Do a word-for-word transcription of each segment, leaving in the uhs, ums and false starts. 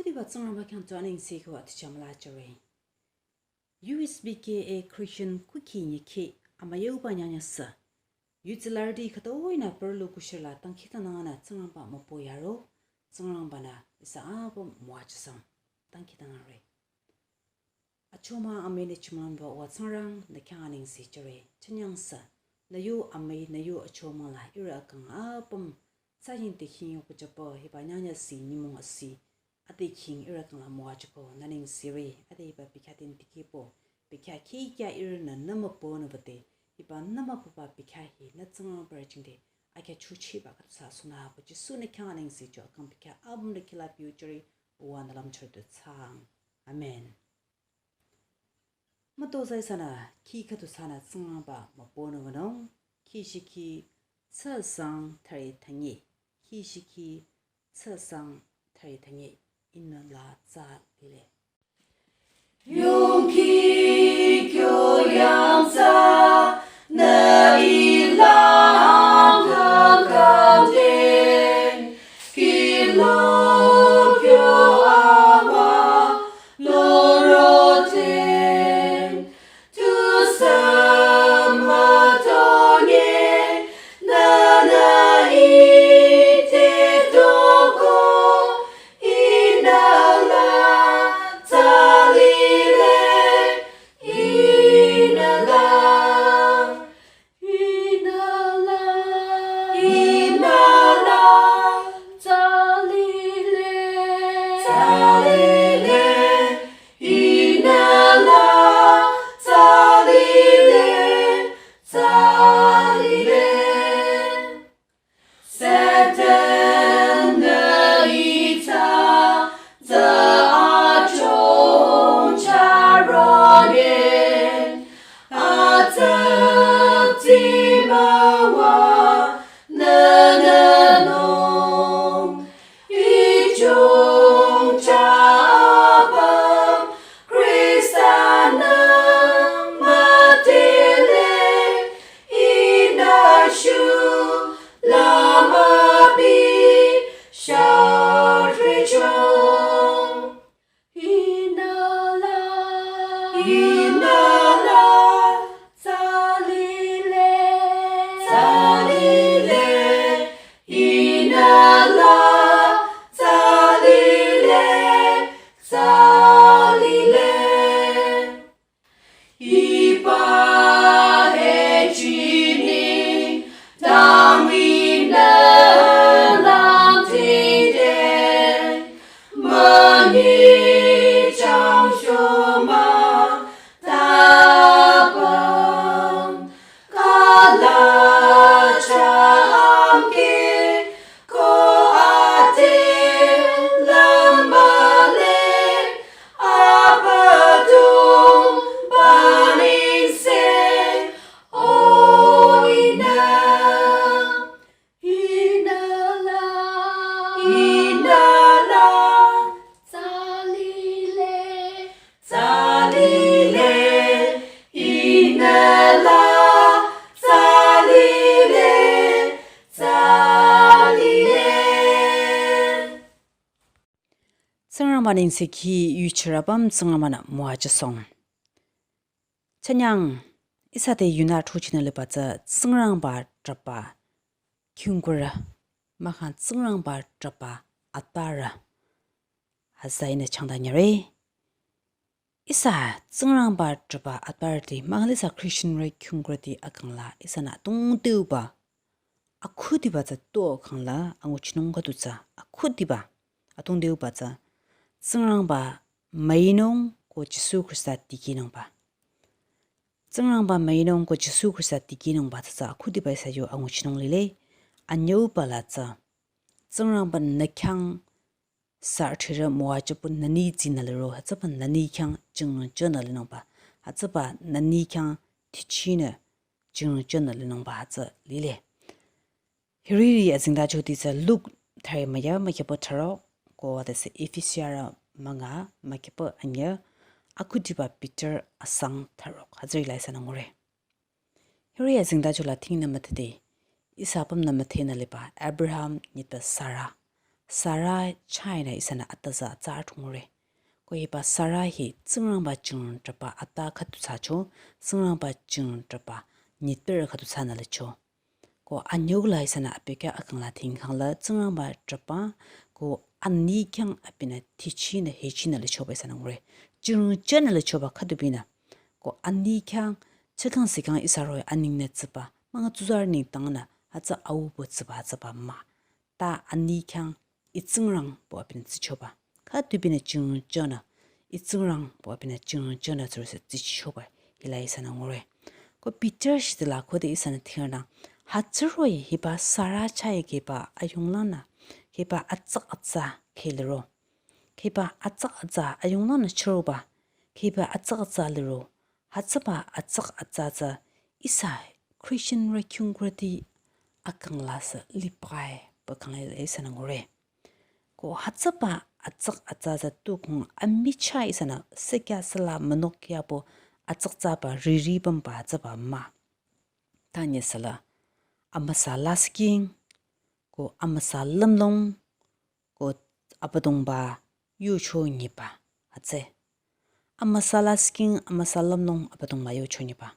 Khüdiba Tsingrangba khyang tsuaneng seko aticham la jüre. U S B K A Christian kuki nyekhi amayauba nyanyasa. Yutsilardi khatoina perlu kushirla tangkhitanana Tsingrangba mapo yaro, Tsingrangba na ihsa apüm müwajüsang. Tangkhitanare. Achoma amene chimamba wa Tsingrang na kyaneng si jüre, chanyangsa, na yu amai, na yu achoma la ira akang apüm, sa yin te hin yu kuchapa, hiba nyanya si, nyimong asi, ate king ira kang la müwajüko, naneng sire, ate hiba bikha tin tikipo, bikha ki kya ira na nama po na bate, hiba nama papa bikha hi, na Tsingrangba rachingde, akya chuchi ba katsa suna, pa Jisu na kyaneng si jo, akang bikha apüm na kila piu jüre, wa na lam chur tu tsang. Amen. Mato zai sana, ki khatu sana Tsingrangba mapono vanong, ki shiki tsasang thare thangi, ki shiki tsasang thare thangi, inna la tsa lile. Yongki kyo yangsa, na ilang kakande, kilo kyo awa, lorote, tu sama tonye, nana ite toko, inala talile, inala. Inala, inala, talile, talile, inala, talile, talile. Satan na ita za achong charoye, atati mawa na na nong. Ichong chapa Krista na matele, inashu lama bi sharicho. Inala, inala, talile, talile, inala, talile, talile. Ipa he chini, dami na lam tide, mani chang shoma, tapang, kala cham ke, ko ate lamale, abatung baning se, o ina. Inala, inala, talile, talile, inala, talile, talile. Tsingrangba nengsekhi yuchirabam Tsingrangba na müwajüsong. Chanyang, ihsa te yunü thochinü liba tsü Tsingrangba trahba kyungkurü, mahkhang Tsingrangba trahba atbarü. Hütsü ihnü changdanyüre. Ihsa Tsingrangba trahba atbarüti, mahkhang ihsa Christianrü kyungkurüti akangla, ihsanü atungdeuba akhudiba tsü to khangla anguchinung khüdu tsü akhudiba atungdeuba tsü Tsingrangba müinung ko Jisu Khrista tikehnungba. Tsingrangba müinung ko Jisu Khrista tikehnungba tsü tsü akhudiba ihsa yo anguchinung lile. Anyüuba la tsü Tsingrangba nü khyang sa thirü müwajüpü nüni tsinü liro, hütsüba nüni khyang jingrang jünü linungba, hütsüba nüni khyang tichinü jingrang jünü linungba hütsü lile. Hiriri azengtacho ti tsü Luk thare müya mükyüpü tharo, ko adesü Efesiarü münga mükyüpü anyü, akhudiba Peter asang tharo, hütsüri la ihsanü ngure. Hiri azengtacho la thingnü müthede, ihsa apümnü müthehnü liba Abraham nyitpü Sara, Sara chahnü ihsanü atüza atsa atungre. Ko hiba Sara hi Tsingrangba jingtraba ata khüdu thsacho, Tsingrangba jingtraba nyitpir khüdu thsanü licho. Ko anyüla ihsanü abi khyang akangla thingkhangla Tsingrangba traba ko ani khyang abinü thichinü hichinü lichoba ihsanü ngure. Jingchenü lichoba khüdu binü. Ko ani khyang chakang sikang ihsa roh-i aningnü tsiba. Manga tsuzarü nengdangnü hütsü aubo tsiba hütsüba mah. Ta ani khyang I Tsingrangbo abinü tsichoba. Khüdu binü jingchenü I Tsingrangbo abinü jingchenü tsurüsü tsichoba. Hila ihsanü ngure. Ko Peter shitila khode ihsanü thirnü. Hütsü roh-i hiba Sara chah-i kheba ayunglanü. Kheba atsak atsa khe liro. Kheba atsak atsa ayunglanü chüroba. Kheba atsak atsa liro. Hütsüba atsak atsa tsü ihsa Christian rü kyungkurüti akangla sü lipae pü kangla ihsanü ngure. Ko hütsüba atsak atsa tsü tukong amichah ihsanü sikya sala münok yabo atsak tsaba riri bamba hütsüba mah. Tanye sala amüsa lasking ko amüsa lümlong ko Abüdongba yucho nyiba hütsü. Amüsa lasking amüsa lümlong Abüdongba yucho nyiba.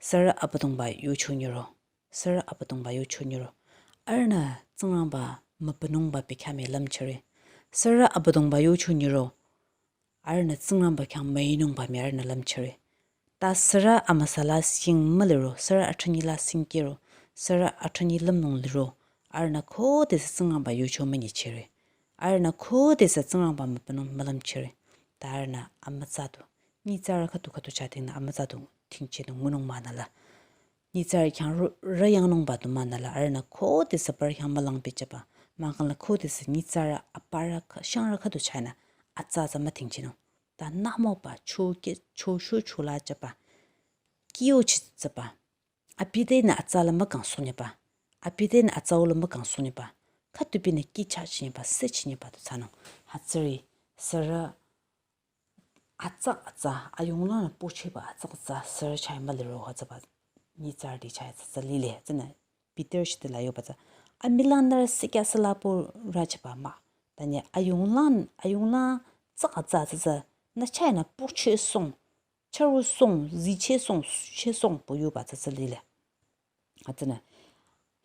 Sürü Abüdongba yucho nyiro. Sürü Abüdongba yucho nyiro. Arühnü Tsingrangba mübünungba bikhyah mii lümchire. Sürü Abüdongba yucho nyiro. Arühnü Tsingrangba khyang müinungba mii arühnü lümchire. Ta sürü amüsa lasking müliro, sürü atranyi lasking kiro, sürü atranyi lümlong liro. Arühnü khodesü Tsingrangba yucho münyichire. Arühnü khodesü Tsingrangba mübünung mülümchire. Ta arühnü amütsa du. Nyitsarü khüdu khüdu chah tingnü amütsa du tingcheh du ngunung mah nüla. Nyitsarü khyang rü-, rüyangnungba du mah nüla arühnü khodesü bürü khyang mülang bichaba. Mahkhangla khodesü nyitsarü aparü kha-, shangrü khüdu chahnü atsa tsü mütingchehnung. Ta nümoba chokeh, choshu chola chaba. Kiyochi tsaba. Abi tenü atsa la mükangsohnyüba. Abi tenü atsa la mükangsohnyüba. Khüdu binü kichah chinyüba, se chinyüba du thsanung. Hütsüri sürü atsak atsa, ayunglanü pochehba atsak atsa, sürü chah-i müliro hütsüba nyitsarüti chah-i tsü tsü lile, tsünü Peter shitila yoba tsü. Amilanü rü sikya sala porü chaba mah. Tanye ayunglan, ayunglan tsak atsa tsü tsü, nü chah-i nü pochehsohng, chürosohng, zichehsohng, suchehsohng pü yoba tsü tsü lile. Hütsünü.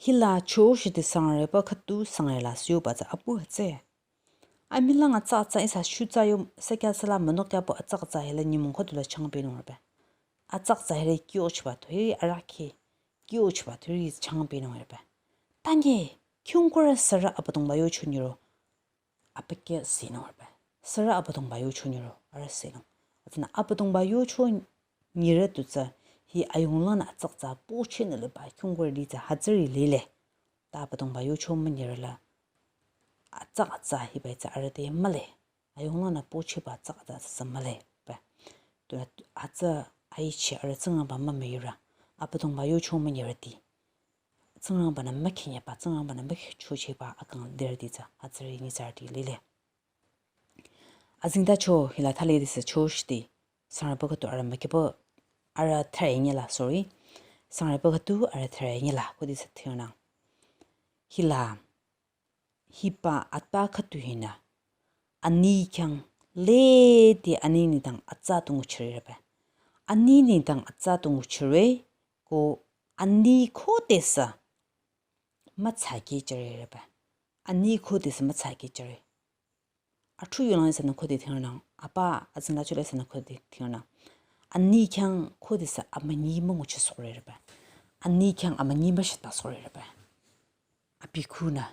Hila cho shiti sangreba khüdu sangrela sü yoba tsü apu hütsü. Amilang atsa atsa ihsa shutsa yo sikya sala münok yabo atsak atsa hila nyümong khüdula changpenung rebe. Atsak atsa hiri kiyochiba tu hiri arüh ki kiyochiba tu hiri changpenung rebe. Tanye, kyungkurü sürü Abüdongba yucho nyiro. Abükyü sinung rebe. Sürü Abüdongba yucho nyiro, arüh sinung. Hütsünü Abüdongba yucho nyire tu tsü, hi ayunglanü atsak atsa pochehnü liba kyungkurüti tsü hütsüri lile. Ta Abüdongba yucho münyirela atsak atsa hiba tsü arüh te mühle. Ayunglanü pochehba atsak atsa tsü tsü mühle be. Tu hütsü aichi arüh Tsingrangba mümüyurü. Abüdongba yucho münyirüti. Tsingrangbanü mükhinyüba, Tsingrangbanü mükhichochehba akang lirüti tsü hütsüri nyitsarüti lile. Azengtacho hila thali disü cho shiti. Sangreba khüdu arüh mükibo arüh thüre nyila, sorry. Sangreba khüdu arüh thüre nyila, khodesü thirnü. Hila, hiba atpa khüdu hinü. Ani khyang lede ani nengdang atsa du nguchire rebe. Ani nengdang atsa du nguchire, ko ani khodesü mütsakeh jüre rebe. Ani khodesü mütsakeh jüre. Athu yulang ihsanü khode thirnü, apa azengtacho la ihsanü khode thirnü. Ani khyang khodesü amünyi münguchisohre rebe. Ani khyang amünyi müshitasohre rebe. Abi khunü.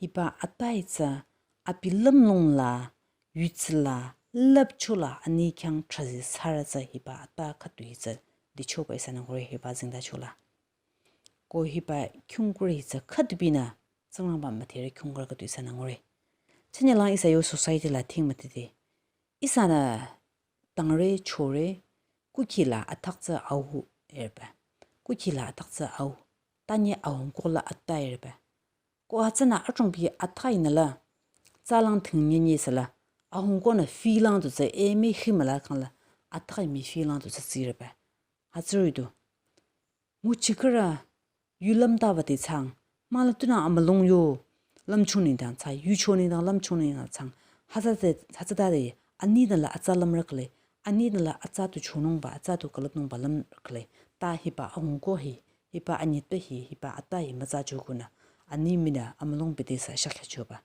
Hiba atpa hi tsü abi lümlong la, yutsila, lüpcho la ani khyang trazi sürü tsü hiba atpa khüdu hi tsü dichoba ihsanü ngure hiba zengtacho la. Ko hiba kyungkurü hi tsü khüdu binü Tsingrangba müdhere kyungkurü khüdu ihsanü ngure. Chünyelang ihsa yo society la thing müdhede. Ihsanü tangre chore kukhi la athak tsü au erbe. Kukhi la athak tsü au. Tanye ahungko la atpa erbe. Ko hütsünü achungpi atha inü la, tsalang thing nyenye sala, ahungkonü filang tu tsü emi himüla kangla, atha imi filang tu tsü tsirebe. Hütsüri du. Nguchikhürü, yu lümtaba te chang, mahla tunü amülung yo, lümchung nengdang tsang, yucho nengdang, lümchung nengdang tsang, hütsüde, hütsütade, aninü la atsa lümrü khüle, aninü la atsa tu chonungba, atsa tu külüpnungba lümrü khüle, ta hiba ahungko hi, hiba anyitpü hi, hiba ata hi mütsa chokunü, ani minü amülung bete sü shakya choba.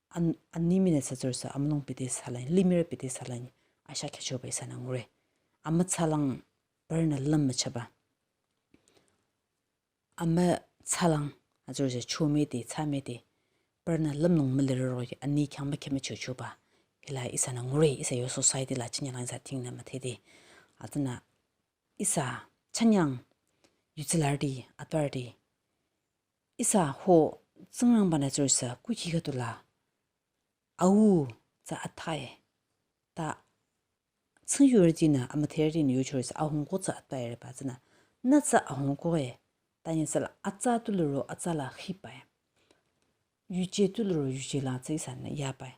An, ani minü sü tsürüsü amülung bete sü la, limire bete sü la, ashakya choba ihsanü ngure. Amütsalang bürünü lüm müchaba. Amütsalang, atsürüsü chomede, tsamede, bürünü lümnung mülirü roh-i, ani khyang mükhe mücho choba. Hila ihsanü ngure, ihsa yo society la chinyalang ihsa tingnü müthede. Atsünü ihsa chanyang, yutsilarüti, atparüti. Ihsa ho, Tsingrangba-nü tsürüsü, kukhi khüdula. Au, tsü athai. Ta, tsingyurütinü, amütherütinü yuchorüsü, ahungko tsü atpaireba tsünü. Nü tsü ahungko e, ta nyi tsü la, atsa tu liro, atsa la khipa e. Yuje tu liro, yuje la tsü ihsanü yaba e.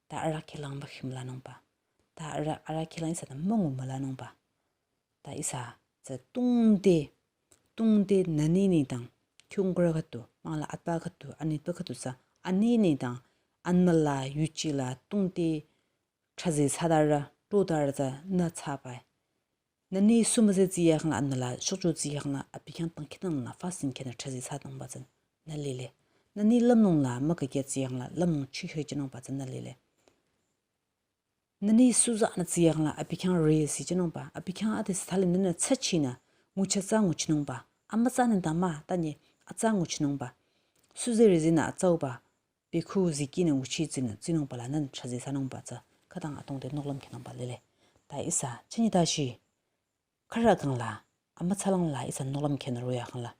Ta arüh khyangba khimlanungba. Ta arüh, arüh khyang ihsanü müngu mülanungba. Ta ihsa tsü tungde, tungde nani nengdang, kyungkurü khüdu, mangla atpa khüdu, anitpü khüdu tsü, ani nengdang, anmüla, yuje la, tungde, chazi sadara, rodara tsü, nü tsaba e. Nani sumüze tsiyakhang la, anmüla, shokcho tsiyakhang la, abi khyang tang khitang la, fasting khyang chazi sadangba tsü, nü lile. Nani lümnung la, mükeke tsiyakhang la, lümnung chihoi chinungba tsü, nü lile. Nani suzanü tsiyakhang la, abi khyang re si chinungba, abi khyang ade sithalim nünü tsachinü, ngucha tsü nguchinungba, amütsa nengdang mah, ta nyi, atsa nguchinungba. Suze rezinü atsauba, bekhu zikinü nguchi tsinü, tsinungba la nünü chazi sanungba tsü, khütang atungde nohlüm khenungba lile. Ta ihsa, chini tashi, khürü khang la, amütsalang la, ihsa nohlüm khenü royakhang la.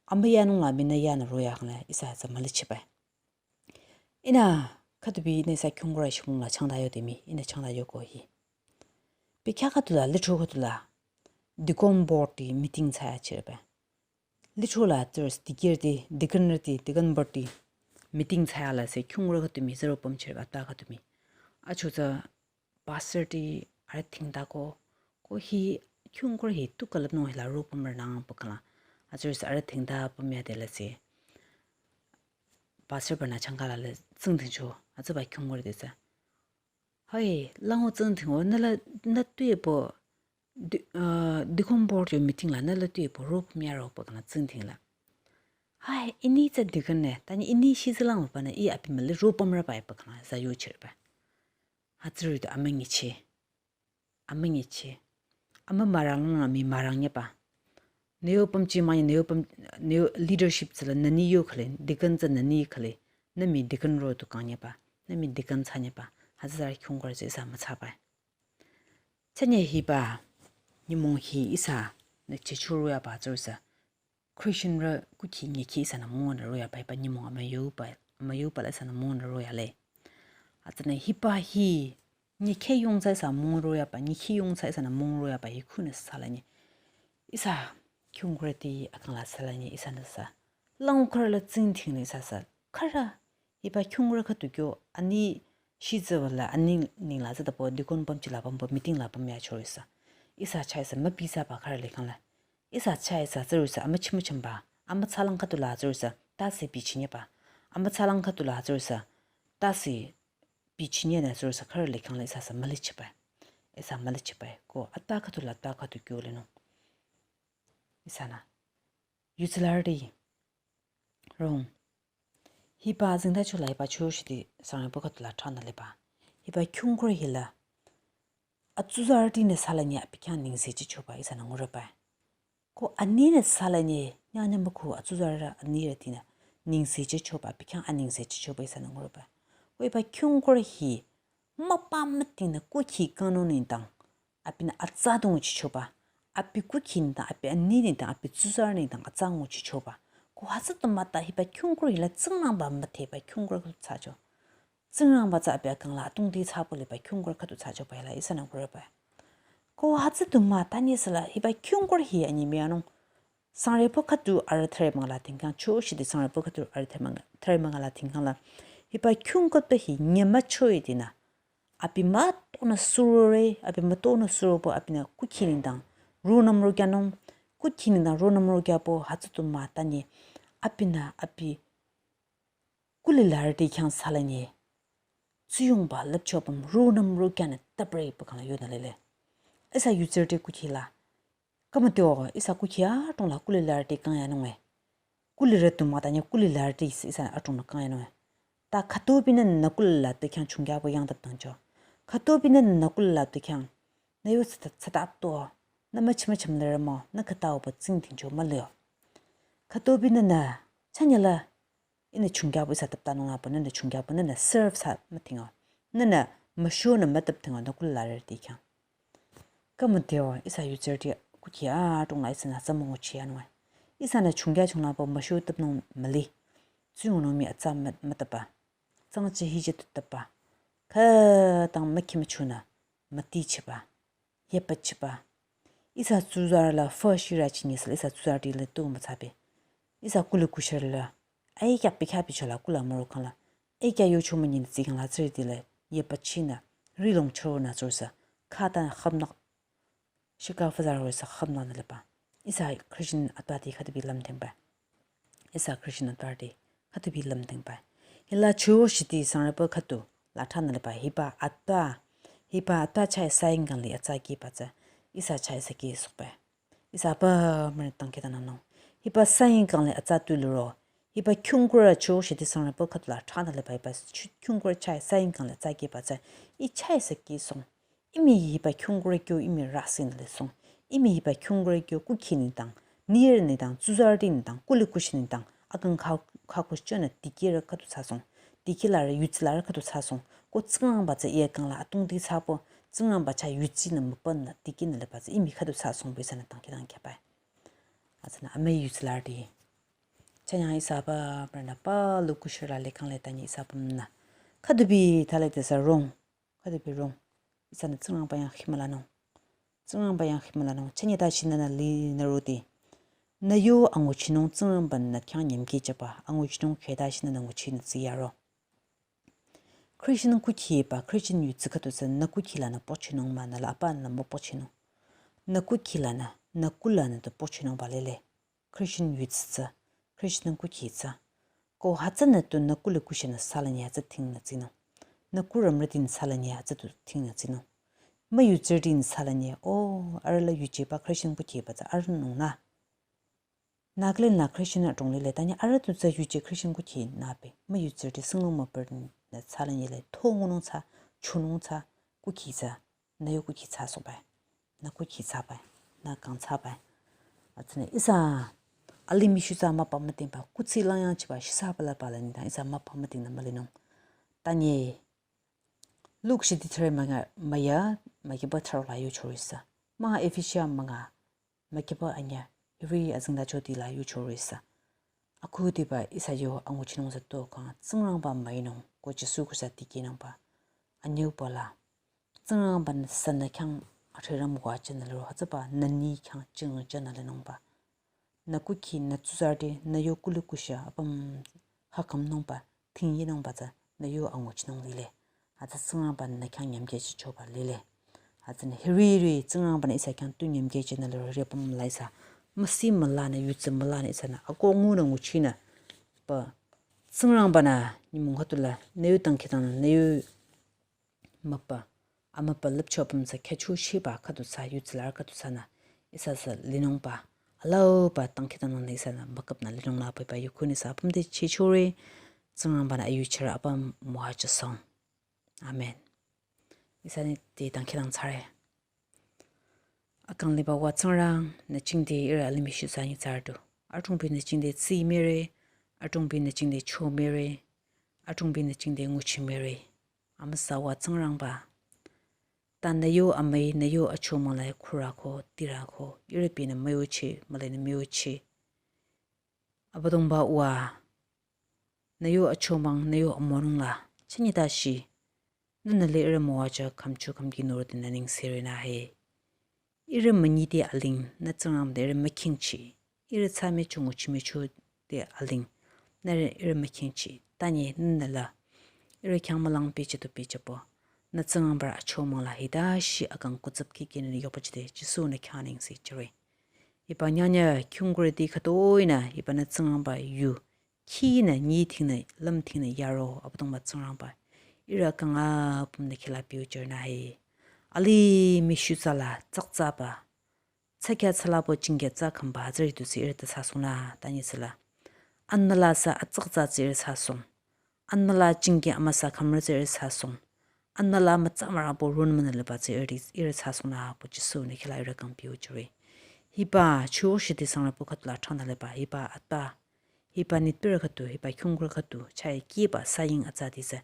Amüyanung la, minü yanü royakhang la, ihsa tsü mülichiba e. Ihnü, khüdubi ihnü ihsa kyungkurü shimung la changda yode mii, ihnü changda yoko hi. Bekhyah khüdula, lithro khüdula, deacon board ti meeting thsaya chireba. Lithro la tsürüsü dikehrüti, deaconrüti, deacon board ti meeting thsaya la se kyungkurü khüdu mii zero püm chireba ta khüdu mii. Achotsü pastor ti arüh thingta ko, ko hi kyungkurü hi tu külüpnung hila ro pümrü nangpü khang la. Atsürüsü arüh thingta pümyade la se. Pastor bünü changka la le tsingdhingcho, atsüba kyungkurü te tsü. Hai, lango tsingdhingo, nü la, nü tuepü, di-, uh, deacon board yo meeting la, nü la tuepü, ro pümya ropü khang la tsingdhing la. Hai, ini tsü deacon ne, ta nyi ini shizilang pünü, ih abi müli ro pümrüba epü khang la, za yuchireba. Atsürü tu amünyichi. Amünyichi. Amü mürang nung la mii mürang nyeba. Nü yo pümchi mah nyi, nü yo püm, nü yo leadership tsü la nü ni yo khale, deacon tsü nü ni khale, nü mii deacon ro tu kang nyeba, nü mii deacon thsa nyeba, hütsüta kyungkurü tsü ihsa mütsaba e. Chünye hiba, nyümong hi ihsa, nü chechu royaba tsürüsü, Christianrü kukhi nyekhi ihsanü müngunü royaba hiba nyümong amüyuba, amüyuba la ihsanü müngunü royale. Atsünü hiba hi, nyekhi yongtsa ihsa müngu royaba, nyekhi yongtsa ihsanü müngu royaba hi khunü sü la nyi. Ihsa, kyungkurüti akhang la sü la nyi ihsanü sü. Langkurü la tsingdhing la ihsa sü. Khürü, hiba kyungkurü khüdu kyo, ani shiziba la, ani ninglang züdapü, deacon pümchi la pümpü, meeting la pümya chorüsü. Ihsa chah ihsa mübisaba khürü likhang la. Ihsa chah ihsa tsürüsü amüchimüchimba, amütsalang khüdula tsürüsü tase bichinyeba, amütsalang khüdula tsürüsü tase bichinyenü tsürüsü khürü likhang la ihsa sü mülichiba, ihsa mülichiba, ko ata khüdula ata khüdu kyo lenung. Ihsanü, yutsilarüti, rong. Hiba zingta chula hiba cho shiti sangrepü khüdula thranü liba. Hiba kyungkurü hila. Atsuzarütinü sü la nyi abi khyang nengse chichoba ihsanü ngureba. Ko aninü sü la nyi, nyanya mükhu atsuzarü anirütinü nengse chichoba, abi khyang anengse chichoba ihsanü ngureba. Ko hiba kyungkurü hi, müpa mütingnü kukhi kangno nengdang, abinü atsa du nguchichoba, abi kukhi nengdang, abi ani nengdang, abi tsuzarü nengdang atsa nguchichoba. Ko hütsü du mah ta hiba kyungkurü hila Tsingrangba müdheba kyungkurü khüdu thsacho. Tsingrangba tsü abi akang la atungti thsapü liba kyungkurü khüdu thsachoba hila ihsanü ngureba. Ko hütsü du mah ta nyi sü la hiba kyungkurü hi anyi müyanung. Sangrepü khüdu arüh thüre mangala tingkang cho shiti sangrepü khüdu arüh thüre mang-, thüre mangala tingkang la. Hiba kyungkurü hi nyemücho itinü. Abi mütonü surore, abi mütonü suropü abinü kukhi nengdang ronüm rokyanung, kukhi nengdang ronüm rokyapü hütsü du mah ta nyi. Abinü abi kuli larüti khyang salanye. Tsuyungba lüpchopüm runam rukyanü tapre pü khangla yonü lile. Ihsa yutsürüti kukhila. Kümüteo ihsa kukhi adrongla kuli larüti kangyanunge. Kuli rütu mütanye kuli larüti ihsa adrongnü kangyanunge. Ta khütobinü nü kuli larüti khyang chungkyabo yangtap tangcho. Khütobinü nü kuli larüti khyang. Nü yu tsata tsata to. Nü müchim müchim lere mo. Nü khütao ba tsingdhingcho mülio. Khütobinü nü chanyala. Ihnü chungkyabo ihsa taptanung apü nünü chungkyabo nünü serve sa müdhingo. Nünü müshonü mütapdhingo nü kuli larüti khyang. Kümüteo ihsa yutsürüti kukhi adrongla ihsanü tsü münguchiyanunge. Ihsanü chungkya chunglapü müsho tapnung müli. Tsuyongnung mii atsa mü-, mütapa. Tsangchi hichi tutapa. Khütang mükhi müchonü mütichiba. Yepachiba. Ihsa tsuzarü la fü shirü chinyesüla ihsa tsuzarüti le tu mütsabi. Ihsa kuli kushirü la. Aikya pikya pichola kula müro khangla. Aikya yocho münyi nü tsi khangla tsürüti le. Yepachinü. Rilong choro nü tsursa. Khüta khümnok. Shika füzarü sa khümnok nü lepa. Ihsa Christian atbati khütabi lümdhingba. Ihsa Christian atbati khütabi lümdhingba. Hila chüo shiti sangrüpü khütu. Latha nü lepa hiba atba. Hiba atba chai saying kangli atsa ki patsa. Ihsa chai saki sokba. Ihsa ba mre tangketa nano. Hiba saying kangli atsa tu luro. Hiba kyungkura chüo shiti sangrüpü khütu latha nü lepa hiba chu-, kyungkura chai saying kangli atsa ki patsa. I chai saki song. Imi hiba kyungkure kyo imi rasin le song. Imi hiba kyungkure kyo kukhi nitang, nir nitang, tsuzarüti nitang, kuli kushi nitang, akang kha, kha kushi chonü dikirü khütu tsasong. Dikirü yutsi larü khütu tsasong. Ko Tsingrangba tsü iya kangla atungti tsapo, Tsingrangba cha yutsi nü müpan nü diki nü lepa tsü imi khütu tsasong pü ihsanü tangki tangki pai. Atsünü amüi yutsi larüti. Chanyang ihsa ba mrena pa lu kushira le kang le tanyi ihsa pümnü. Khüdubi thale tesa rong. Khüdubi rong. Ihsanü Tsingrangba yang khimalanung. Tsingrangba yang khimalanung. Chünye ta shinana li na roti. Nü yo anguchinung Tsingrangba nü khyang nyemki chapa. Anguchinung kheta shinana nguchi nü tsiyaro. Christian kukhi ba, Christian yutsi khütu tsü nü kukhi lanü pochinung ma nü la apa nü mo pochinung. Nü kukhi lanü, nü kula nü tu pochinung ba lele. Christian yutsi tsü, Christian kukhi tsü. Ko hütsünü tu nü kuli kushi nü salanye hütsü ting nü tsinung. Nü kurüm rüti nü salanye hütsü tu ting nü tsinung. Mü yutsürüti nü salanye, o, arüh la yuchiba Christian kukhi ba tsü arüh nung nü. Nagaland la Christian adrong lile, tanyi arüh tu tsü yuchi Christian kukhi nü pe. Mü yutsürüti singlung mü pür nü salanye le, thongunung tsü, chunung tsü, kukhi tsü. Nü yo kukhi tsü sobai. Nü kukhi tsü bai. Nü kang tsü bai. Atsünü ihsa alimih shu tsü müpa müdhingba. Kutsi lang yang chiba shisa bala bala nitang ihsa müpa müdhing nü mülinung. Tanyi Luk shiti thüre münga, müya, mükiba thüro la yu chorisa. Münga Efesia münga, mükiba anyü, hiri azingda choti la yu chorisa. Akhudiba ihsa yo anguchinung sa to kang Tsingrangba müinung ko Jisu Khrista tikinungba. Anyüba la. Tsingrangba nü sanü khyang athriram gua chena liro hütsüba nü ni khyang ching chena lenungba. Nü kukhi nü tsuzarüti nü yo kuli kusha apüm hakamnungba tingyinungba tsü nü yo anguchinung lile. Hütsü Tsingrangba nü khyang nyemkechi choba lile. Hütsünü hiri hiri Tsingrangba nü ihsa khyang tu nyemkechi nü liro hiri apüm la ihsa. Müsi müla nü yutsi müla nü ihsa nü ako ngu nü nguchi nü. Ba Tsingrangba nü nyümong khütu la nü yo tangkitang nü nü yo müpa. Amüpa lüpcho apüm tsü khechu shiba khütu tsü yutsi larü khütu tsünü. Ihsa sü linungba. Alauba tangkitang nü ihsa nü müküp nü linung la püiba yukhu nü ihsa apüm te chichuri. Tsingrangba nü ayu chira apüm müwa chasong. Amen. Ihsa nü te tangkitang tsare. Akang liba wa Tsingrang, nü chingde ihrü alimih shu tsü nyi tsardu. Adrongbi nü chingde tsi mire, adrongbi nü chingde cho mire, adrongbi nü chingde nguchi mire. Amüsa wa Tsingrangba. Ta nü yo amüi, nü yo achomang la khura ko, tira ko, ihrü bi nü müyochi, müle nü müyochi. Abüdongba wa, nü yo achomang, nü yo amonung la, chünye ta shi, nü nü le ihrü müwacha khümchu khümki nuru de nü ning sere nü he. Ihrü münyi de aling, nü Tsingrangba de ihrü mükhingchi, ihrü tsü mücho nguchi mücho de aling, nü ihrü mükhingchi, tanyi nü nü la, ihrü khyang mülang peche tu peche po, nü Tsingrangba achomang la hita shi akang kutsap ki ki nü yopachi de, Jisu nü khyang ning se chire. Hiba nyanya kyungkure di khütoi nü, hiba nü Tsingrangba yu, khinü nyi thingnü lüm thingnü yaro Abüdongba Tsingrangba. Ihrü kang apümnü khila piu jürünü he. Alimih shutsa la tsaktsaba. Tsakya tsalabo jingya tsa kamba hütsüri tu tsü ihrü ta thsasohnü tanyisüla. Anbü la sü atsaktsü tsü ihrü thsasohng. Anbü la jingya amüsa khümrü tsü ihrü thsasohng. Anbü la mütsa mürabo runmünü liba tsü ihrü, ihrü thsasohnü pu Jisu nü khila ihrü kang piu jüre. Hiba chuo shiti sangrabo khüdula thranü liba hiba ata. Hiba nitpirü khüdu, hiba khyungkurü khüdu, chai kiba saying atsa disa.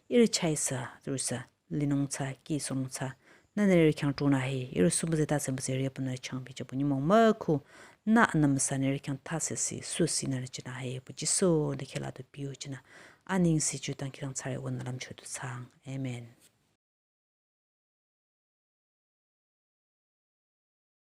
Ihrü chai sa, dursa, linung tsa, ki song tsa. Nü nührü khyang tunü he, ihrü sumbaze ta sumbaze re pünü chang pi chapu nyümong mükhu. Nü anbü sü nührü khyang thsasesi, susi nührü jünü he, pu Jisu nü khila tu piu jünü. Anengse ju tang khirang tsare wünü lümcho tu thsaang. Amen.